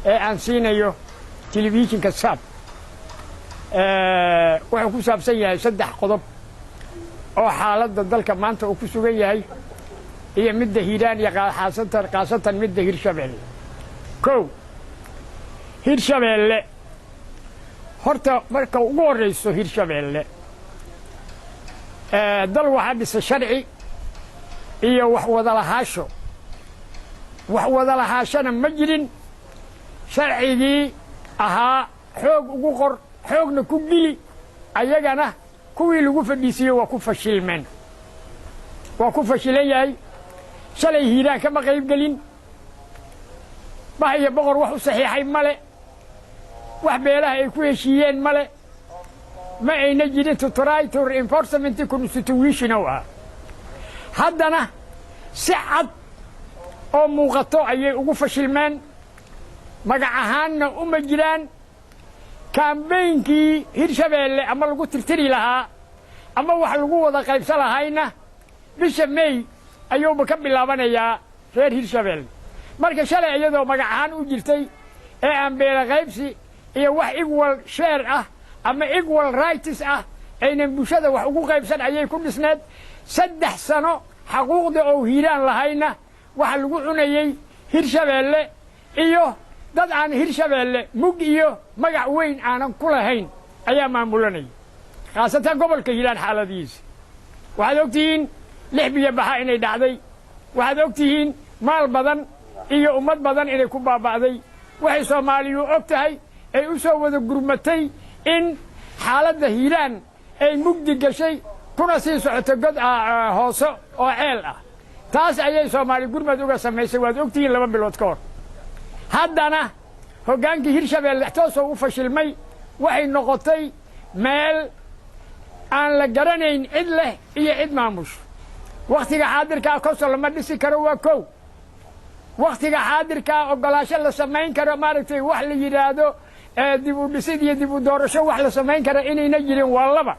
ee aan siinayo telefishinka SABB wuxuu ku saabsan yahay saddex qodob oo xaaladda dalka maanta uu ku sugan yahay iyo midda Hiiraan iyo khaasatan midda Hirshabeelle. Kow, Hirshabeelle horta marka ugu horrayso, Hirshabeelle dal waxaa dhisa sharci iyo wax wadalahaasho. Wax wadalahaashona ma jirin. Sharcigii ahaa xoog ugu qor, xoogna ku gili, ayagana kuwii lagu fadhiisiiyey waa ku fashilmeen, waa ku fashilan yahay. Shalay Hiiraan kama qayb gelin. Bah iyo boqor wax u saxiixay male, wax beelaha ay ku heshiiyeen male, ma ayna jirin to try to reinforcement constitution oo ah. Haddana si cad oo muuqato ayay ugu fashilmeen. Magac ahaanna uma jiraan. Campaign-kii Hirshabeelle ama lagu tirtiri lahaa ama wax lagu wada qaybsan lahayna bisha May ayuuba ka bilaabanayaa reer Hirshabeelle. Marka shalay iyadoo magac ahaan u jirtay ee aan beela qaybsi iyo wax equal share ah ama equal rights ah aynan bulshada wax ugu qaybsan ayay ku dhisneed. 3 sano xaquuqda oo Hiiraan lahayna waxa lagu cunayey Hirshabeelle iyo dad aan Hirshabeelle mug iyo magac weyn aanan ku lahayn ayaa maamulanaya, khaasatan gobolka Hiiraan xaaladihiisa. Waxaad og tihiin lix biyo baxa inay dhacday. Waxaad og tihiin maal badan iyo ummad badan inay ku baaba'day. Waxay Soomaaliyu og tahay ay u soo wada gurmatay in xaaladda Hiiraan ay mugdi gashay kuna sii socoto god hoose oo ceel ah. Taas ayay Soomaali gurmad uga samaysay, waad ogtihiin, 2 bilood ka hor. Haddana hoggaankii Hirshabeelle toosoo u fashilmay. Waxay noqotay meel aan la garanayn cid leh iyo cid maamusho. Wakhtiga xaadirkaa council lama dhisi karo, waa kow. Wakhtiga xaadirkaa oggolaasho la samayn karo, maaragtay, wax la yidhaahdo dib u dhisid iyo dib u doorasho wax la samayn kara inayna jirin, waa laba.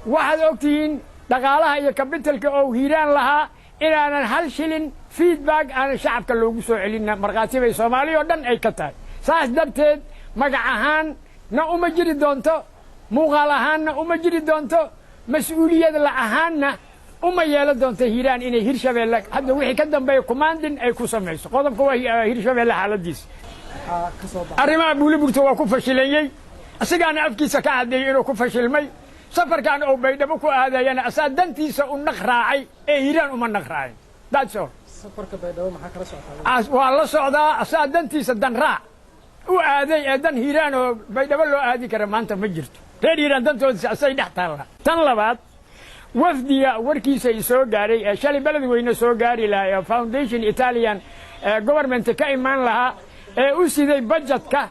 Waxaad ogtihiin dhaqaalaha iyo capital-ka oo Hiiraan lahaa inaanan hal shilin feedback aanan shacabka loogu soo celinna, markhaati bay Soomaali oo dhan ay ka tahay. Saas darteed magac ahaan na uma jiri doonto, muuqaal ahaanna uma jiri doonto, mas-uuliyad la ahaanna uma yeelan doonto Hiiraan inay Hirshabeelle hadda wixii ka dambeeya commanding ay ku samayso. Qodobka waa Hirshabeelle xaaladiisa. Arrimaha Buuliburta waa ku fashilayey, isagaana afkiisa ka caddeeyey inuu ku fashilmay. Safarkan oo Baydhabo ku aadayana asaa dantiisa u naq raacay ee Hiiraan uma naq raacin. That's all. Waa la socdaa, asaa dantiisa dan raac u aaday ee dan Hiiraan oo Baydhabo loo aadi kara maanta ma jirto. Reer Hiiraan dantoodisa asay dhex taalla. Tan labaad, wafdiga warkiisa i soo gaaray ee shalay Beledweyne soo gaari lahaa ee foundation Italian government ka imaan lahaa ee u siday budget-ka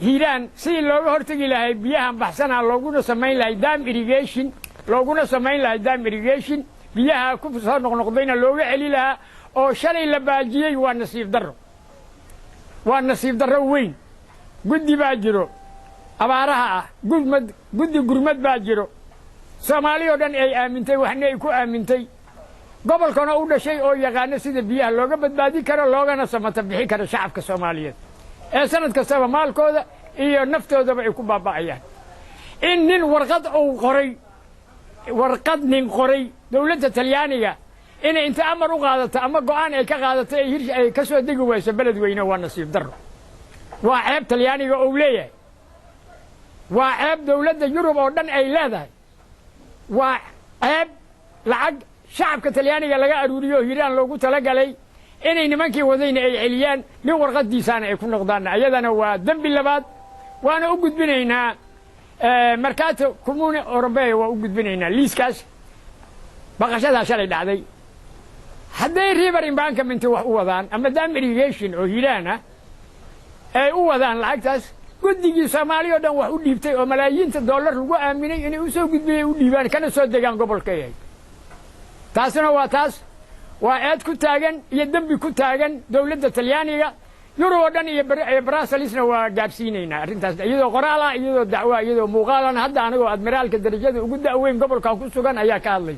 Hiiraan sidii looga hortegi lahay biyahan baxsanaa, looguna samayn lahay dam irrigation, looguna samayn lahay dam irrigation, biyaha ku soo noqnoqdayna looga celi lahaa, oo shalay la baajiyey, waa nasiib darro, waa nasiib darro weyn. Guddi baa jiro abaaraha ah, gurmad, guddi gurmad baa jiro Soomaali oo dhan ay aamintay, waxna ay ku aamintay, gobolkana u dhashay oo yaqaano sida biyaha looga badbaadin karo loogana samata bixin karo shacabka Soomaaliyeed ee sanad kastaba maalkooda iyo naftoodaba ay ku baaba'ayaan. In nin warqad uu qoray, warqad nin qoray, dowladda Talyaaniga inay inta amar u qaadato ama go'aan ay ka qaadato ay hir ay ka soo degi wayso Beledweyne, waa nasiib darro, waa ceeb Talyaaniga uu leeyahay, waa ceeb dowladda Yurub oo dhan ay leedahay, waa ceeb lacag shacabka Talyaaniga laga aruuriyo oo Hiiraan loogu talagalay inay nimankii wadayna ay celiyaan, nin warqadiisaana ay ku noqdaan. Ayadana waa dembi labaad. Waana u gudbinaynaa Mercato Comune Europeo, waa u gudbinaynaa liiskaas baqashadaa shalay dhacday. Hadday river embankment wax u wadaan ama dam irrigation oo Hiiraan ah ay u wadaan lacagtaas, guddigii Soomaali oo dhan wax u dhiibtay oo malaayiinta dollar lagu aaminay inay u soo gudbiyay u dhiibaan kana soo degaan gobolka yahay. Taasina waa taas, waa eed ku taagan iyo dembi ku taagan dowladda Talyaaniga, Yurub oo dhan iyo Brusselsna waa gaadhsiinaynaa arrintaas, iyadoo qoraal ah, iyadoo dacwa, iyadoo muuqaalan. Hadda anigoo admiraalka darajada ugu da'weyn gobolkan ku sugan ayaa ka hadlay.